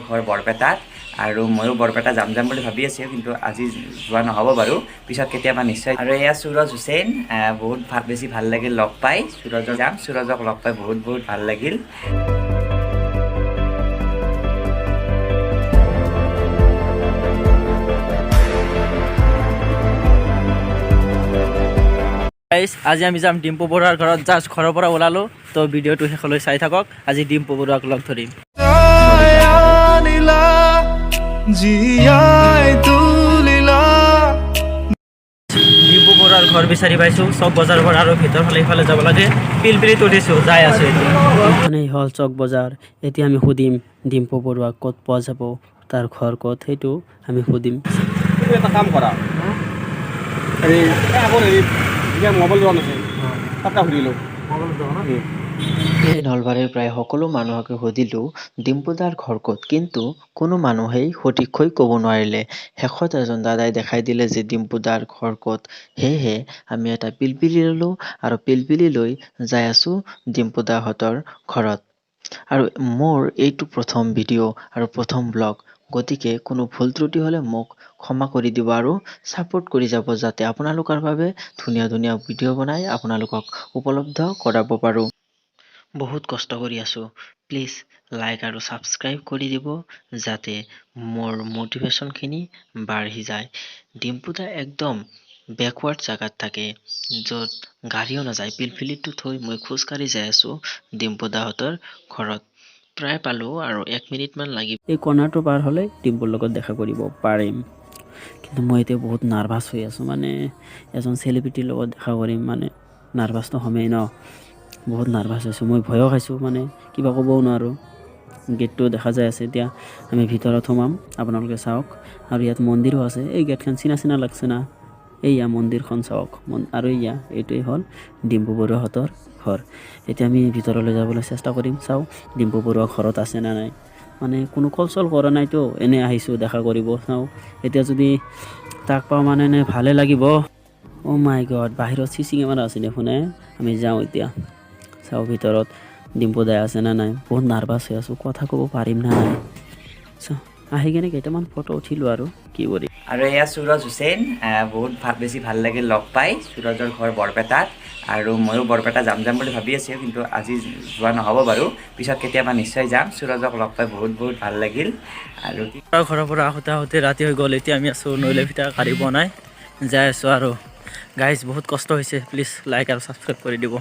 ঘৰ বৰপেটাত আৰু ময়ো বৰপেটা যাম যাম বুলি ভাবি আছিলোঁ, কিন্তু আজি যোৱা নহ'ব বাৰু, পিছত কেতিয়াবা নিশ্চয়। আৰু এয়া সুৰজ হুছেইন। বহুত ভাল, বেছি ভাল লাগিল লগ পাই। সুৰজক যাম, সুৰজক লগ পাই বহুত বহুত ভাল লাগিল। গাইছ, আজি আমি যাম ডিম্পু বৰুৱাৰ ঘৰত। জাষ্ট ঘৰৰ পৰা ওলালোঁ। তো ভিডিঅ'টো শেষলৈ চাই থাকক। আজি ডিম্পু বৰুৱাক লগ ধৰিম। আনিলা, জীয়াই তুলিলা। ডিম্পু বৰুৱাৰ ঘৰ বিচাৰি পাইছোঁ। চব বজাৰৰ পৰা আৰু ভিতৰ ফালে ইফালে যাব লাগে। পিলপিলিত উঠিছোঁ, যাই আছোঁ এতিয়া। এইখনেই হ'ল চক বজাৰ। এতিয়া আমি সুধিম ডিম্পু বৰুৱাক ক'ত পোৱা যাব, তাৰ ঘৰ ক'ত, সেইটো আমি সুধিম। তুমি এটা কাম কৰা, হেৰি, এই আগৰ হেৰি এতিয়া মোবাইল দোকান আছে, তাতে সুধিলোঁ। এই নলবাৰীৰ প্ৰায় সকলো মানুহকে সুধিলোঁ ডিম্পুদাৰ ঘৰ ক'ত, কিন্তু কোনো মানুহেই সঠিককৈ ক'ব নোৱাৰিলে। শেষত এজন দাদাই দেখাই দিলে যে ডিম্পুদাৰ ঘৰ ক'ত। সেয়েহে আমি এটা পিলপিলি ল'লোঁ আৰু পিলপিলি লৈ যাই আছোঁ ডিম্পুদাহঁতৰ ঘৰত। আৰু মোৰ এইটো প্ৰথম ভিডিঅ' আৰু প্ৰথম ব্লগ, গতিকে কোনো ভুল ত্ৰুটি হ'লে মোক ক্ষমা কৰি দিব আৰু ছাপোৰ্ট কৰি যাব, যাতে আপোনালোকৰ বাবে ধুনীয়া ধুনীয়া ভিডিঅ' বনাই আপোনালোকক উপলব্ধ কৰাব পাৰোঁ। বহুত কষ্ট কৰি আছোঁ। প্লিজ লাইক আৰু ছাবস্ক্ৰাইব কৰি দিব, যাতে মোৰ মটিভেশ্যনখিনি বাঢ়ি যায়। ডিম্পুদা একদম বেকৱাৰ্ড জেগাত থাকে, য'ত গাড়ীও নাযায়। পিলপিলিটো থৈ মই খোজকাঢ়ি যাই আছোঁ ডিম্পুদাহঁতৰ ঘৰত। প্ৰায় পালোঁ আৰু 1 মিনিটমান লাগিব। এই কৰ্ণাৰটো পাৰ হ'লে ডিম্পুৰ লগত দেখা কৰিব পাৰিম। কিন্তু মই এতিয়া বহুত নাৰ্ভাছ হৈ আছোঁ। মানে এজন চেলিব্ৰিটিৰ লগত দেখা কৰিম মানে নাৰ্ভাছটো হ'মেই ন। বহুত নাৰ্ভাছ হৈছোঁ মই, ভয়ো খাইছোঁ, মানে কিবা ক'বও নোৱাৰোঁ। গেটটো দেখা যায় আছে। এতিয়া আমি ভিতৰত সোমাম, আপোনালোকে চাওক। আৰু ইয়াত মন্দিৰো আছে। এই গেটখন চিনা চিনা লাগছে না? এইয়া মন্দিৰখন চাওক। আৰু এইয়া এইটোৱেই হ'ল ডিম্পু বৰুৱাহঁতৰ ঘৰ। এতিয়া আমি ভিতৰলৈ যাবলৈ চেষ্টা কৰিম। চাওঁ ডিম্পু বৰুৱা ঘৰত আছে নে নাই। মানে কোনো কল চল কৰা নাইতো, এনেই আহিছোঁ দেখা কৰিব। চাওঁ এতিয়া যদি তাক পাওঁ মানে নে ভালে লাগিব। অ' মাই গড, বাহিৰত চি চি কেমেৰা আছে দেখোন এ। আমি যাওঁ এতিয়া, চাওঁ ভিতৰত ডিম্পু দাই আছে নে নাই। বহুত নাৰ্ভাছ হৈ আছোঁ, কথা ক'ব পাৰিম নে নাই। চাওঁ, আহি কিনে কেইটামান ফটো উঠিলোঁ আৰু কি কৰিম। আৰু এয়া সুৰজ হুছেইন। বহুত ভাল, বেছি ভাল লাগিল লগ পাই। সুৰজৰ ঘৰ বৰপেটাত আৰু ময়ো বৰপেটা যাম যাম বুলি ভাবি আছিলোঁ, কিন্তু আজি যোৱা নহ'ব বাৰু, পিছত কেতিয়াবা নিশ্চয় যাম। সুৰজক লগ পাই বহুত বহুত ভাল লাগিল। আৰু কি? ঘৰৰ পৰা আহোঁতে আহোঁতে ৰাতি হৈ গ'ল। এতিয়া আমি আছোঁ নৈলেভিটা, গাড়ী পোৱা নাই, যাই আছোঁ আৰু। গাইজ, বহুত কষ্ট হৈছে। প্লিজ লাইক আৰু ছাবস্ক্ৰাইব কৰি দিব।